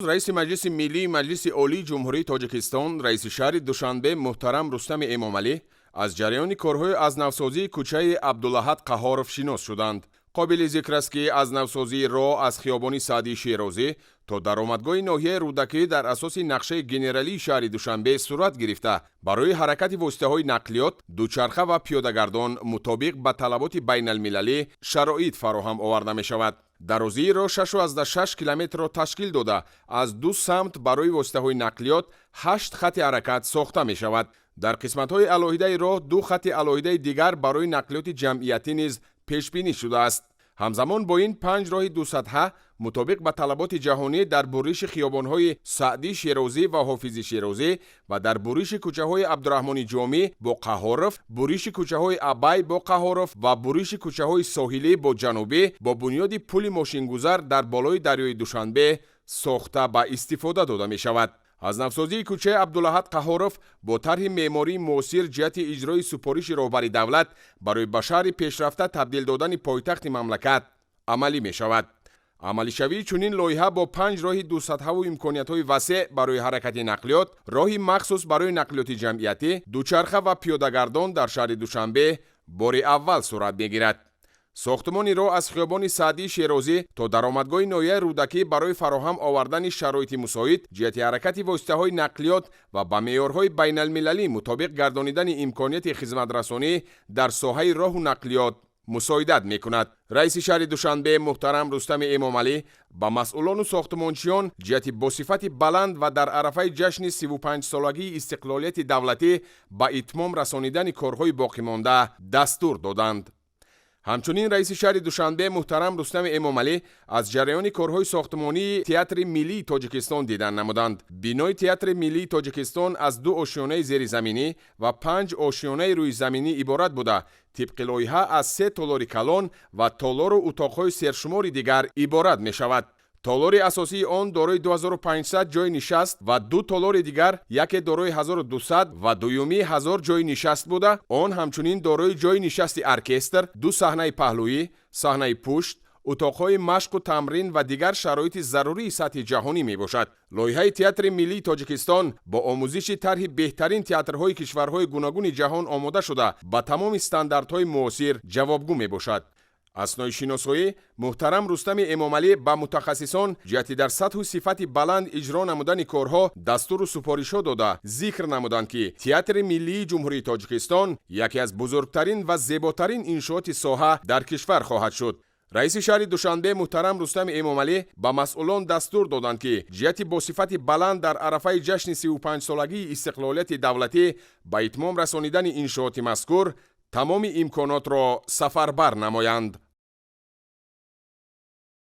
Раиси Маҷлиси Миллии Маҷлиси Олии Ҷумҳурии Тоҷикистон, раиси шаҳри Душанбе муҳтарам Рустами Эмомалӣ аз ҷараёни корҳои аз навсозии кӯчаи Абдулаҳад Қаҳоров шинос шуданд. Қобили зикр аст, ки аз навсозии роҳ аз хиёбони Саъдии Шерозӣ то даромадгоҳи ноҳияи Рӯдакӣ дар асоси нақшаи генералии шаҳри Душанбе сурат гирифта, барои ҳаракати воситаҳои нақлиёт, дучарха ва пиёдагардон мутобиқ ба талаботи байналмилалӣ шароит фароҳам оварда мешавад. Дарозии роҳ 6,6 километрро ташкил дода, аз ду самт барои воситаҳои нақлиёт ҳашт хати ҳаракат сохта мешавад. Дар қисматҳои алоҳидаи роҳ ду хати алоҳидаи дигар барои нақлиёти ҷамъиятӣ низ пешбинӣ шудааст. Ҳамзамон бо ин, панҷ роҳи дусатҳа мутобиқ ба талаботи ҷаҳонӣ дар буриши хиёбонҳои Саъдӣ Шерозӣ ва Ҳофизи Шерозӣ ва дар буриши кӯчаҳои Абдураҳмони Ҷомӣ бо Қаҳоров, буриши кӯчаҳои Абай бо Қаҳоров ва буриши кӯчаҳои Соҳилӣ бо Ҷанубӣ бо бунёди пули мошингузар дар болои дарёи Душанбе сохта ба истифода дода мешавад. Аз навсозии кӯчаи Абдулаҳад Қаҳоров бо тарҳи меъмории муосир ҷиҳати иҷрои супориши роҳбари давлат барои ба шаҳри пешрафта табдил додани пойтахти мамлакат амалӣ мешавад. Амалишавии чунин лоиҳа бо панҷ роҳи дусатҳаву имкониятҳои васеъ барои ҳаракати нақлиёт, роҳи махсус барои нақлиёти ҷамъиятӣ, дучарха ва пиёдагардон дар шаҳри Душанбе бори аввал сурат мегирад. Сохтмони роҳ аз хиёбони Саъдии Шерозӣ то даромадгоҳи ноҳияи Рӯдакӣ барои фароҳам овардани шароити мусоид ҷиҳати ҳаракати воситаҳои нақлиёт ва ба меъёрҳои байналмилалӣ мутобиқ гардонидани имконияти хизматрасонӣ дар соҳаи роҳу нақлиёт мусоидат мекунад. Раиси шаҳри Душанбе муҳтарам Рустами Эмомалӣ ба масъулону сохтмончиён ҷиҳати бо сифати баланд ва дар арафаи ҷашни 35-солагии истиқлолияти давлатӣ ба итмом расонидани корҳои боқимонда дастур доданд. Ҳамчунин раиси шаҳри Душанбе муҳтарам Рустами Эмомалӣ аз ҷараёни корҳои сохтмонии Театри миллии Тоҷикистон дидан намуданд. Бинои Театри миллии Тоҷикистон аз ду ошёнаи зеризаминӣ ва панҷ ошёнаи рӯизаминӣ иборат буда, тибқи лоиҳа аз се толори калон ва толору утоқҳои сершумори дигар иборат мешавад. Толори асосии он дорои 2500 ҷойи нишаст ва ду толори дигар, яке дорои 1200 ва дуюмӣ 1000 ҷойи нишаст буда, он ҳамчунин дорои ҷойи нишасти оркестр, ду саҳнаи паҳлӯӣ, саҳнаи пушт, утоқҳои машқу тамрин ва дигар шароити зарурии сатҳи ҷаҳонӣ мебошад. Лоиҳаи Театри миллии Тоҷикистон бо омӯзиши тарҳи беҳтарин театрҳои кишварҳои гуногуни ҷаҳон омода шуда, ба тамоми стандартҳои муосир ҷавобгӯ мебошад. Аснои шиносоӣ муҳтарам Рустами Эмомалӣ ба мутахассисон ҷиҳати дар сатҳу сифати баланд иҷро намудани корҳо дастуру супоришҳо дода, зикр намуданд, ки Театри миллии Ҷумҳурии Тоҷикистон яке аз бузургтарин ва зеботарин иншооти соҳа дар кишвар хоҳад шуд. Раиси шаҳри Душанбе муҳтарам Рустами Эмомалӣ ба масъулон дастур доданд, ки ҷиҳати бо сифати баланд дар арафаи ҷашни 35-солагии истиқлолияти давлатӣ ба итмом расонидани иншооти мазкур тамоми имконотро сафарбар намоянд.